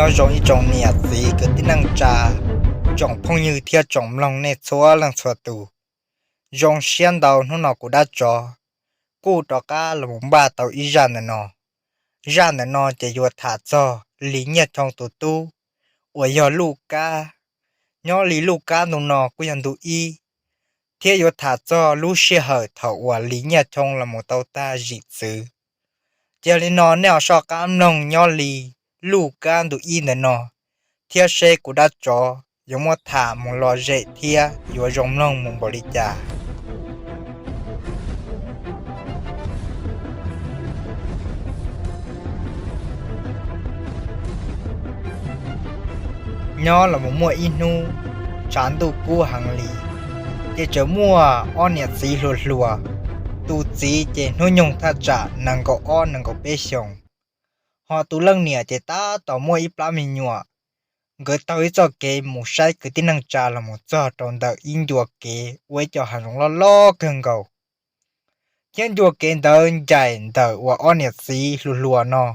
Nyob zoo ib tsoom niam txiv kwv tij neej tsa, tsoom phooj ywg thiab tsoom mloog nej txhua leej txhua tus. Zoo siab ntau hnub no kuv Dab Tsov kuj rov qab los mus npaj tau ib zaj ntawm no. Zaj ntawm no ces yuav tham txog Lis Nyiaj Choo tus tub uas yog Luj Kab. Nyob li Luj Kab ntu no kuj yog ntu ib, thiab yuav tham txog lub sij hawm thaum uas Lis Nyiaj Choo los mus tau tag zim txwv. Ces yog li no nej ho soj qab mloog nyob li Luj Kab ntu ib ntawm no, thiab seb kuv Dab Tsov yuav muab tham mus lom zem thiab yuav zoo mloog mus npaum li cas. Nyob los mus muaj ib hnub, tshav ntuj kub heev li, ces tseem muaj ob niam txiv hluas hluas. Tus txiv ces hnub nyoog thaj tsam nees nkaum ob nees nkaum peb xyoos, ho tus leej niam ces tab tom muaj ib plab me nyuam. Nkawd taug ib txoj kev mus saib kwv tij neej tsa los mus txog rau ntawm ib ncua kev ua ib co hav zoov loj loj kawg nkaus, thiab ncua kev ntawd ncaim ntawm uas ob niam txiv hluas hluas no,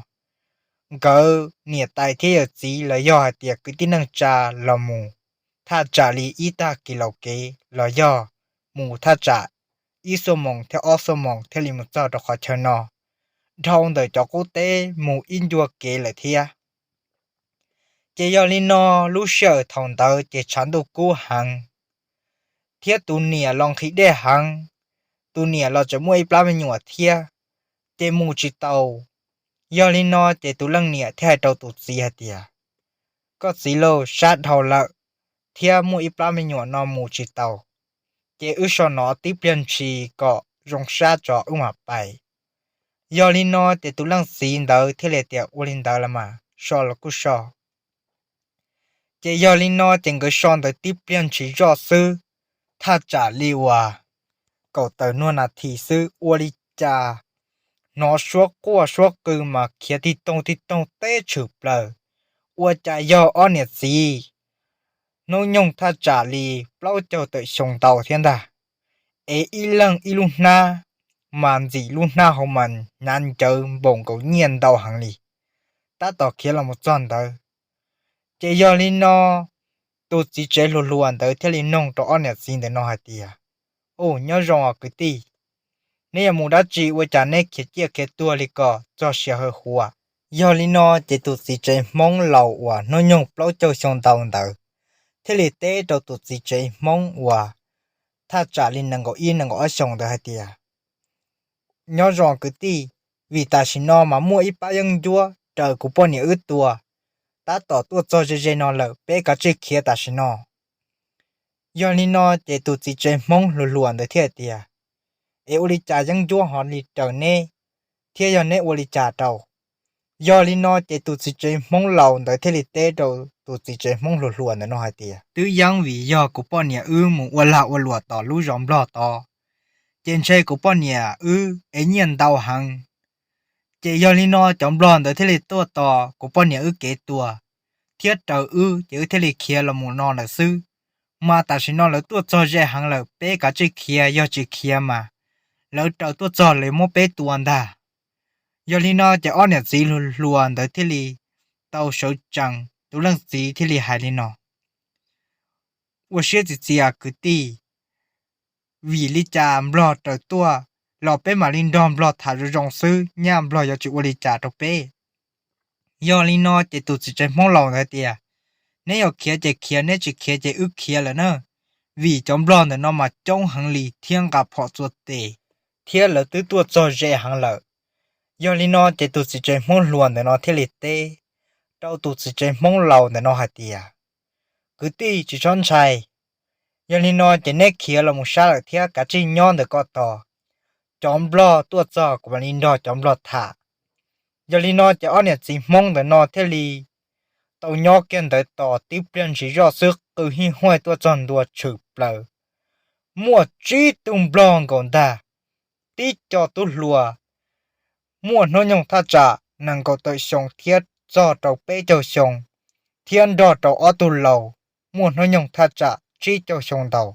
nkawd niam tais thiab yawm txiv los yog hais tias kwv tij neej tsa los mus thaj tsam li ib tag kis laus kev los yog mus thaj tsam ib xuab moos thiab ob xuab moos thiaj li mus txog rau qhov chaw no, dhau ntawm cov qub teb mus ib ncua kev lawm thiab. Ces yog li no, lub sij hawm thaum ntawd ces tshav ntuj kub heev, thiab tus niam los nqhis dej heev, tus niam los tseem muaj ib plab me nyuam thiab, ces mus tsis tau. Yog li no ces tus leej niam thiaj hais rau tus txiv hais tias, koj txiv lauj, sab dhau lawm, thiab muaj ib plab me nyuam no mus tsis tau, ces wb so no tib pliag ntshis kom zoo sab tso wb mam pais. Yog li no ces tus leej txiv ntawd thiaj li tias ua li ntawd los mas so los kuj so. Ces yog li no ces nkawd so ntawd tib pliag ntshis zoj xwb, thaj tsam li uas kaum tawm nuag nas this xwb ua li cas hnov suab quaj suab qw mas khiav tig toog tig toog teb tshwm plaws. Ua cas yog ob niam txiv hnub nyoog thaj tsam li plaub caug tawm xyoo ntau thiab ntag, es ib leeg ib lub hnab, mas ntxim lub hnab hauv mas hnyav ncawv npaum nkaus nyiaj ntau heev li, tab tom khiav los mus txog ntawd. Ces yog li no, tus txiv tsev hluas hluas ntawd thiaj li noog rau ob niam txiv ntawm no hais tias, u, nyob zoo os kwv tij, neb yuav mus dab tsi ua cas neb khiav ciaj khiav tuag li ko txog siav hawv huav? Yog li no ces tus txiv tsev Hmoob laus uas hnub nyoog plaub caug xyoo ntau ntawd thiaj li teb rau tus txiv tsev Hmoob uas thaj tsam li nees nkaum ib nees nkaum ob xyoos ntawd hais tias, nyob zoo kwv tij, vim tam sim no mas muaj ib pab yeeb ncuab raws kuv poj niam wb tua, tab tom tuaj txog ze ze no lawm, peb kav tsij khiav tam sim no. Yog li no ces tus txiv tsev Hmoob hluas hluas ntawd thiaj tias, es ua li cas yeeb ncuab ho li raws neb, thiab yog neb ua li cas rau? Yog li no ces tus txiv tsev Hmoob laus ntawd thiaj li teb rau tus txiv tsev Hmoob hluas hluas ntawd no hais tias, twb yeej vim yog kuv poj niam wb mus ua lag ua luam tom lub zos Nplog tod, ces ntshe kuv poj niam wb es nyiaj ntau heev. Ces yog li no cov Nplog ntawd thiaj li tuaj tos kuv poj niam wb kev tua, thiab raws wb ces wb thiaj li khiav los mus no lawm xwb. Mas tam sim no lawv tuaj txog ze heev lawm, peb kav tsij khiav, yog tsis khiav mas lawv raws tuaj txog lawv muab peb tua ntag. Yog li no ces ob niam txiv hluas ntawd thiaj li tau sawv tsees, tus leej txiv thiaj li hais li no, ua siab txias txias kwv tij, vim li cas Nplog raws tuaj los peb mam li nrog Nplog tham zoo zoo xwb, nyaj Nplog yuav tsis ua li cas rau peb. Yog li no ces tus txiv tsev Hmoob laus ntawd tias, neb yuav khiav ces khiav, neb tsis khiav ces wb khiav lawm na, vim cov Nplog ntawm no mas coob heev li thiab nqa phom txua tes, thiab lawv twb tuaj txog ze heev lawm. Yog li no ces tus txiv tsev Hmoob hluas ntawm no thiaj li teb rau tus txiv tsev Hmoob laus ntawm no hais tias, kwv tij, tsis txhob ntshai, yog li no ces neb khiav los mus sab lawm thiab kav tsij nyob ntawm ko tos, cov Nplog tuaj txog kuv mam li nrog cov Nplog tham. Yog li no ces ob niam txiv Hmoob ntawm no thiaj li tau nyob kiag ntawd tos tib pliag ntshis zoj xwb, qw hij huaj tuaj txog ntua tshwm plaws, muaj tsib tug Nplog nkaus ntag, tib co tub hluas muaj hnub nyoog thaj tsam nees nkaum tawm xyoo thiab txog rau peb caug xyoo, thiab nrog rau ob tug laus muaj hnub nyoog thaj tsam tsib caug xyoo ntau,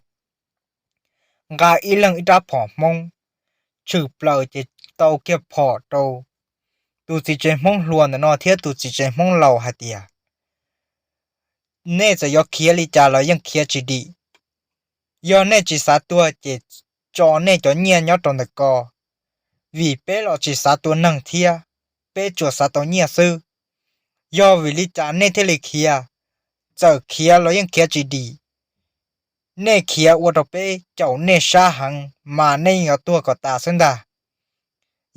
nqa ib leeg ib rab phom Hmoob, tshwm plaws ces tau kiag phom rau tus txiv tsev Hmoob hluas ntawm no thiab tus txiv tsev Hmoob laus hais tias, nej txawm yuav khiav li cas los yeej khiav tsis dim. Yog nej tsis xav tuag ces tso nej cov nyiaj nyob rau ntawm ko, vim peb los tsis xav tua neeg thiab, peb tsuas xav tau nyiaj xwb. Yog vim li cas nej thiaj li khiav? Txawm khiav los yeej khiav tsis dim. Nej khiav ua rau peb caum nej sab heev mas nej yeej yuav tuag kom tas xwb ntag.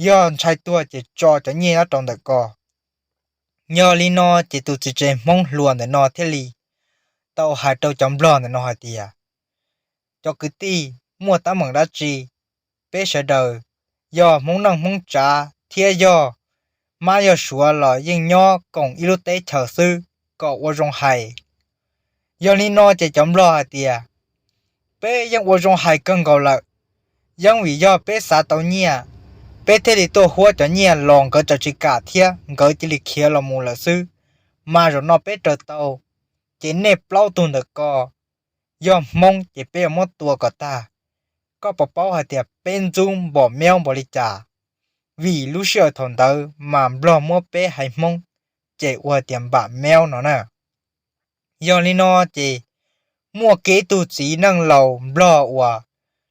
Yog ntshai tuag ces tso cov nyiaj nyob rau ntawm ko. Yog li no ces tus txiv tsev Hmoob hluas ntawm no thiaj li tau hais rau cov Nplog ntawm no hais tias, cov kwv tij, muaj teeb meem dab tsi, peb sawv daws yog Hmoob neej Hmoob tsav thiab yog mab yog suav los yeej nyob koom ib lub teb chaws xwb, kom ua zoo hais. Yog li no ces cov Nplog hais tias, peb yeej ua zoo hais kawg nkaus lawm. Yeej vim yog peb xav tau nyiaj, peb thiaj li tuaj huab cov nyiaj los nkawd txawm tsis kam thiab nkawd cia li khiav los mus lawm xwb. Mas zaum no peb raws tau, ces nej plaub tug ntawm ko yog Hmoob ces peb yuav muab tua kom tag. Koj puas paub hais tias peb ntxub npom meob npaum li cas? Vim lub sij hawm thaum ntawd mas Nplog muab peb haiv Hmoob ces ua tias npam meob no na. Yog li no ces muaj kiag ib tug txiv neej laus Nplog uas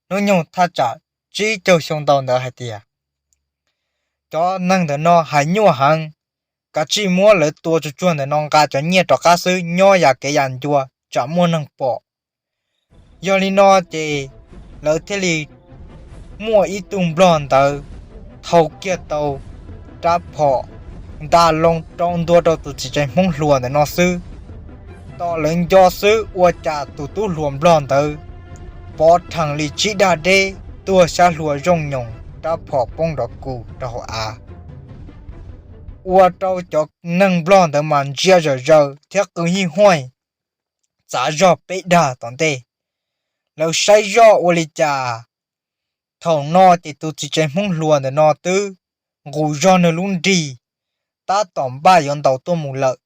hnub nyoog thaj tsam tsib caug xyoo ntau ntawd hais tias, cov neeg ntawm no hais nyuaj heev, kav tsij muab lawv tua tsuag tsuag ntawm no nqa cov nyiaj rov qab xwb, nyob yam kev yam ncua tsam muaj neeg pom. Yog li no ces lawv thiaj li muaj ib tug Nplog ntawd thau kiag tau rab phom nta loo rau ntua rau tus txiv tsev Hmoob hluas ntawm no xwb. Tos lawv nco xwb ua cas tus tub hluas Nplog ntawd pov rhees li tsib dag deb tuag xyab hlua zooj nyoos, rab phom poob nrov kus rau hauv av. Ua rau cov neeg Nplog ntawd mas ntsia zawm zaws thiab qw hij huaj txav zog peb dag tom ntej. Lawv saib zoj ua li cas, thaum no ces tus txiv tsev Hmoob hluas ntawm no twb nqus zog nws lub nrig tab tom npaj yuav ntaus tuaj mus lawm.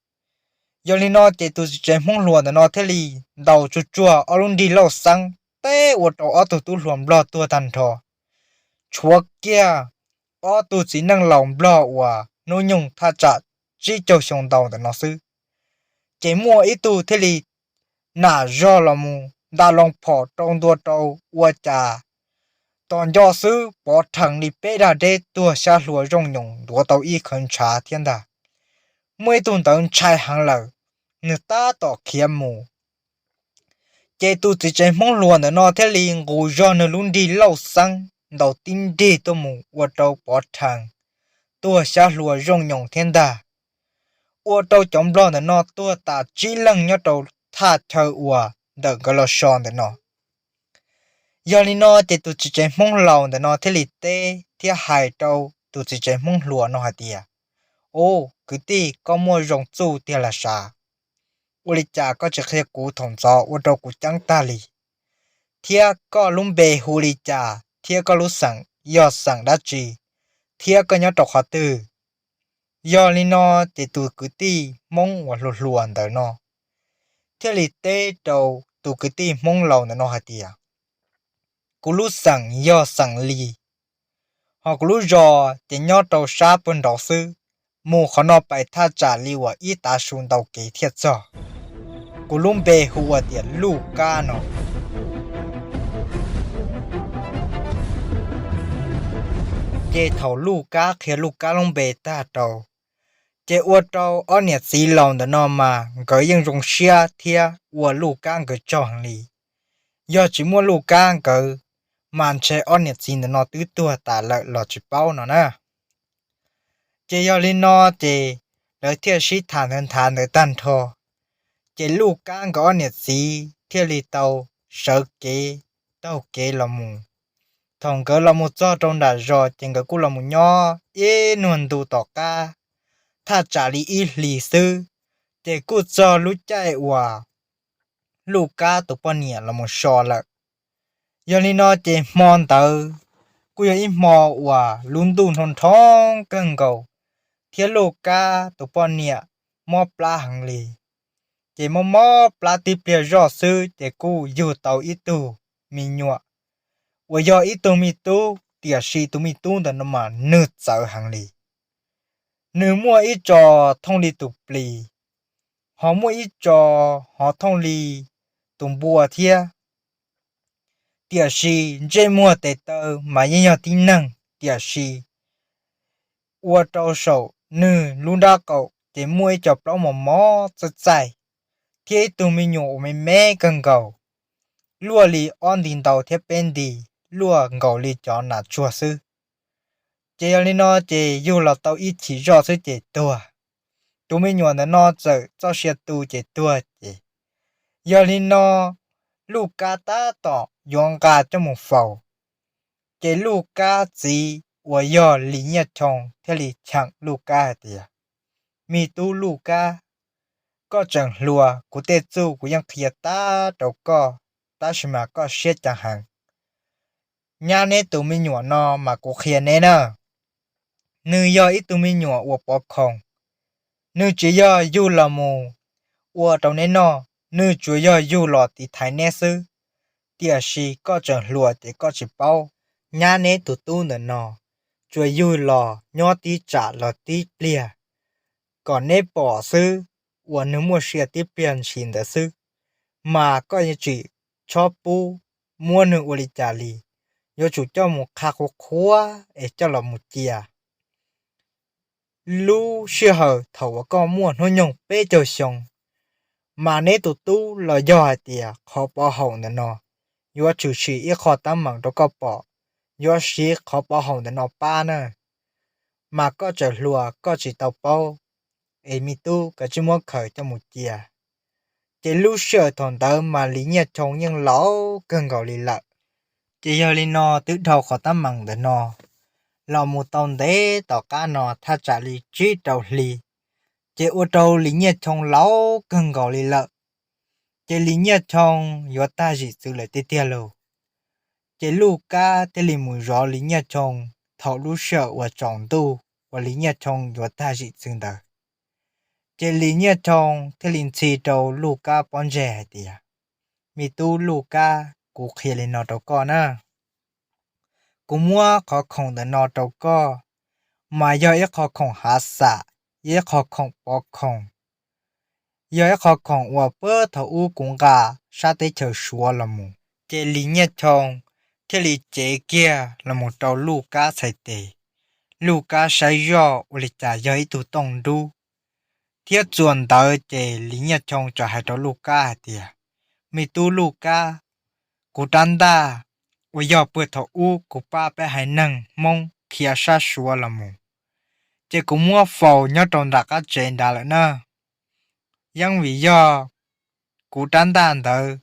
Yog li no ces tus txiv tsev Hmoob hluas ntawm no thiaj li ntaus tsuag tsuag ob lub nrig lauj xeeb teb ua rau ob tug tub hluas Nplog tuag tag nrho, tshuav kiag ob tug txiv neej laus Nplog uas hnub nyoog thaj tsam tsib caug xyoo ntau ntawm no xwb. Ces muaj ib tug thiaj li nam zog los mus nta loo phom rau ntua rau ua cas tos nco xwb pov rhees li peb dag deb tuag xyab hlua zooj nyoos ntuav tau ib khawv ntshav thiab ntag. Muaj ib tug ntawd ntshai heev lawm, nws tab tom khiav mus. Ces tus txiv tsev Hmoob hluas ntawm no thiaj li nqus zog nws lub nrig lauj xeeb ntaus tib nrig tuaj mus ua rau pov rhees tuag xyab hlua zooj nyoos thiab ntag. Ua rau cov Nplog ntawm no tuag tas tsib leeg nyob rau thaj chaw uas ntawm nkawd los so ntawm no. Yog li no ces tus txiv tsev Hmoob laus ntawm no thiaj li teb thiab hais rau tus txiv tsev Hmoob hluas no hais tias, ub, kwv tij, koj muaj zoo txuj tiag los sav? Ua li cas koj tsis qhia kuv thaum ntxov ua rau kuv ceeb tag li? Thiab koj lub npe hu li cas thiab koj lub xeem yog xeem dab tsi thiab koj nyob rau qhov twg? Yog li no ces tus kwv tij Hmoob uas hluas hluas ntawm no thiaj li teb rau tus kwv tij Hmoob laus ntawm no hais tias, kuv lub xeem yog xeem Lis, ho kuv lub zos ces nyob rau sab puag nraud xwb, mus qhov no pais thaj tsam li uas ib tav su ntau kev thiaj txog. Kuv lub npe hu ua tias Luj Kab no. Ces thaum Luj Kab qhia Luj Kab lub npe tag rau, ces ua rau ob niam txiv laus ntawm no mas nkawd yeej zoo siab thiab ua Luj Kab nkawd tsaug heev li. Yog tsis muaj Luj Kab nkawd, mas ntshe ob niam txiv ntawm no twb tuag tas lawm los tsis paub no na. Ces yog li no ces lawv thiaj sib tham ntawd nthav ntawd tag nrho, ces Luj Kab nkawd ob niam txiv thiaj li tau sawv kev taug kev los mus. Thaum nkawd los mus txog rau nram zos ces nkawd kuj los mus nyob ib nyuag ntu tom qab, thaj tsam li ib hlis xwb, ces kuj txog lub caij uas Luj Kab tus poj niam los mus so lawm. Yog li no ces hmo ntawd kuj yog ib hmo uas lub ntuj nrhoo nrhoo kawg nkaus, thiab Luj Kab tus poj niam mob plab heev li. Ces mob mob plab tib pliag zoj xwb ces kuj yug tau ib tug me nyuam uas yog ib tug me tub, tiam sis tus me tub ntawm no mas nws txawv heev li. Nws muaj ib tso thooj li tus plis, ho muaj ib tso hov thooj li tus npua thiab. Tiam sis ntsej muag tes taw mas yeej yog tib neeg, tiam sis ua rau saum nws lub nrab qaum ces muaj ib co plaub mos mos txaij txaij, thiab ib tug me nyuam uas me me kawg nkaus, luaj li ob nti ntau thiab peb nti, luaj nkaus li cov nas tsuag xwb. Ces yog li no ces yug los tau ib chim zoj xwb ces tuag. Tus me nyuam ntawm no txawm txoj sia tu ces tuag ces, yog li no Luj Kab tab tom yuav nqa coj mus faus, ces Luj Kab txiv uas yog Lis Nyiaj Choo thiaj li cheem Luj Kab hais tias, Me tub Luj Kab, koj tseem hluas, kuv tej txuj kuv yeej qhia tag rau koj, tab sis mas koj siab ceev heev. Nyab neb tus me nyuam no mas kuv qhia neb na, nws yog ib tug me nyuam uas pov khoom, nws tsis yog yug los mus ua rau neb noj, nws tsuas yog yug los tiv thaiv neb xwb. Tiam sis koj tseem hluas ces koj tsis paub. Nyab neb tus tub ntawm no tsuas yug los nyob tib tsam los tib pliag kom neb pom xwb, uas nws muaj sia tib pliag ntshis ntawd xwb, mas koj yuav tsum tsis txhob pub muab nws ua li cas li, yuav tsum coj mus qha qhuav qhuav es coj los mus cia. Lub sij hawm thaum uas koj muaj hnub nyoog peb caug xyoo, mas neb tus tub los yog hais tias qhov pov haum ntawm no yuav tshwm sim ib qho teeb meem rau koj pom, yuav siv qhov pov haum ntawm no pab na, mas koj tseem hluas koj tsis tau paub, es me tub koj tsij muab khaws coj mus cia. Ces lub sij hawm thaum ntawd mas Lis Nyiaj Choo yeej laus kawg nkaus li lawm. Ces yog li no twb dhau qhov teeb meem ntawm no los mus tau ntev tom qab no thaj tsam li tsib rau hli, ces ua rau Lis Nyiaj Choo laus kawg nkaus li lawm. Ces Lis Nyiaj Choo yuav tag zim txwv lawm tiag tiag lauj. Ces Luj Kab thiaj li mus zov Lis Nyiaj Choo thaum lub sij hawm uas tsaus ntuj uas Lis Nyiaj Choo yuav tag zim txwv ntawd. Ces Lis Nyiaj Choo thiaj li ntxhi rau Luj Kab pob ntseg hais tias, Me tub Luj Kab, kuv qhia li no rau koj na, kuv muab qhov khoom ntawm no rau koj, mas yog ib qho khoom hav xam, yog ib qho khoom pov khoom, yog ib qho khoom uas puag thaum ub kuv nqa sab teb chaws Suav los mus. Ces Lis Nyiaj Choo thiaj li cev kiag los mus rau Luj Kab txhais tes. Luj Kab saib zoj ua li cas yog ib tug tooj dub, thiab txuas ntawd ces Lis Nyiaj Choo txawm hais rau Luj Kab hais tias, Me tub Luj Kab, kuv rab ntaj uas yog puag thaum ub kuv pab peb haiv neeg Hmoob khiav sab Suav los mus, ces kuv muab faus nyob rau nram qab tsev nrad lawm na. Yeej vim yog kuv rab ntaj ntawd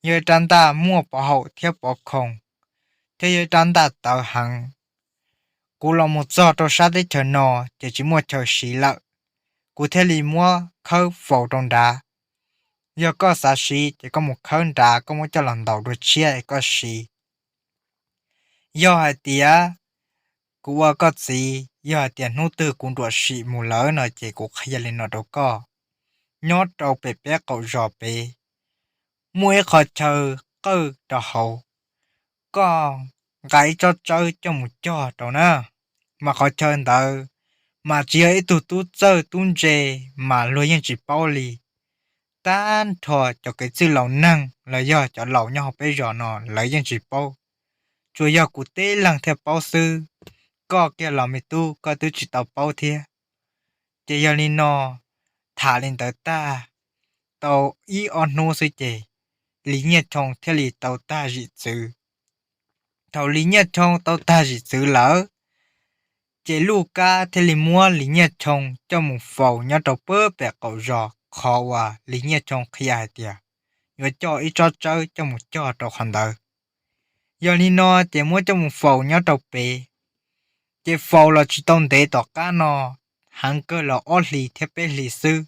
yog ib rab ntaj muaj pov haum thiab pov khoom, thiab yog ib rab ntaj tawv heev. Kuv los mus txog rau sab teb chaws no ces tsis muaj chaw siv lawm, kuv thiaj li muab khawb faus rau nrad. Yog koj xav siv ces koj mus khawb nrad, koj muab coj los ntaus dua tshiab es koj siv. Yog hais tias kuv ua koj txiv, yog hais tias hnub twg kuv nruam sim mus lawm no ces kuv qhia li no rau koj. Nyob rau pem peb qaum zos pem muaj ib qho chaw qawj rau hauv, koj nqa ib tsob tsawb coj mus cog rau na, mas qhov chaw ntawd mas tsis yog ib tug tub txawj tub ntse mas luag yeej tsis paub li. Tag nrho cov kev txwj laus neeg los yog cov laus nyob hauv peb zos no lawv yeej tsis paub, tsuas yog kuv tib leeg thiaj paub xwb. Koj kiag los me tub koj twb tsis tau paub thiab. Ces yog li no, tham li ntawd tag, tau ib ob hnub xwb ces Lis Nyiaj Choo thiaj li tau tag zim txwv. Thaum Lis Nyiaj Choo tau tag zim txwv lawm, ces Luj Kab thiaj li muab Lis Nyiaj Choo coj mus faus nyob rau puag pem qaum zos qhov uas Lis Nyiaj Choo qhia hais tias yuav coj ib tsob tsawb coj mus cog rau qhov ntawd. Yog li no ces muab coj mus faus nyob rau pem. Ces faus los tsis tau ntev tom qab no, heev kawg los ob hlis thiab peb hlis xwb,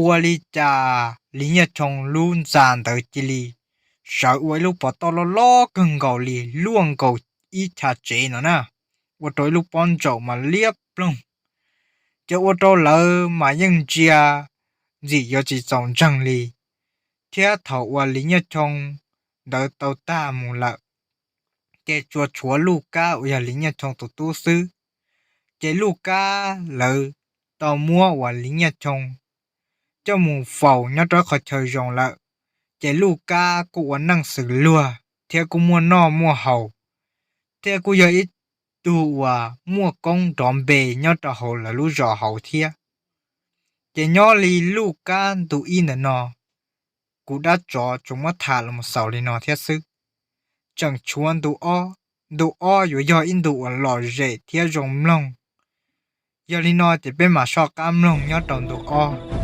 ua li cas Lis Nyiaj Choo lub ntxa ntawd cia li sawv ua ib lub pov toj loj loj kawg nkaus li luaj nkaus ib chav tsev no na, ua rau ib lub pob ntsaum mas liab ploog. Ces ua rau lawv mas yeej ntsia ntxim yuav tsis txaus ntseeg li. Thiab thaum uas Lis Nyiaj Choo ntawd tau tag mus lawm, ces tsuas tshuav Luj Kab uas yog Lis Nyiaj Choo tus tub xwb. Ces Luj Kab lawv tau muab uas Lis Nyiaj Choo coj mus faus nyob rau qhov chaw zoo lawm. Ces Luj Kab kuj ua neej xws luag thiab kuj muaj noj muaj haus, thiab kuj yog ib tug uas muaj koob nrov npe nyob rau hauv lawv lub zos hauv thiab. Ces nyob li Luj Kab ntu ib ntawm no, kuv dab tsov tsuas muab tham los xaus li no thiab xwb. Tseem tshuav ntu ob, ntu ob yuav yog ib ntu uas lom zem thiab zoo mloog. Yog li no ces peb mam soj qab mloog nyob rau ntu ob.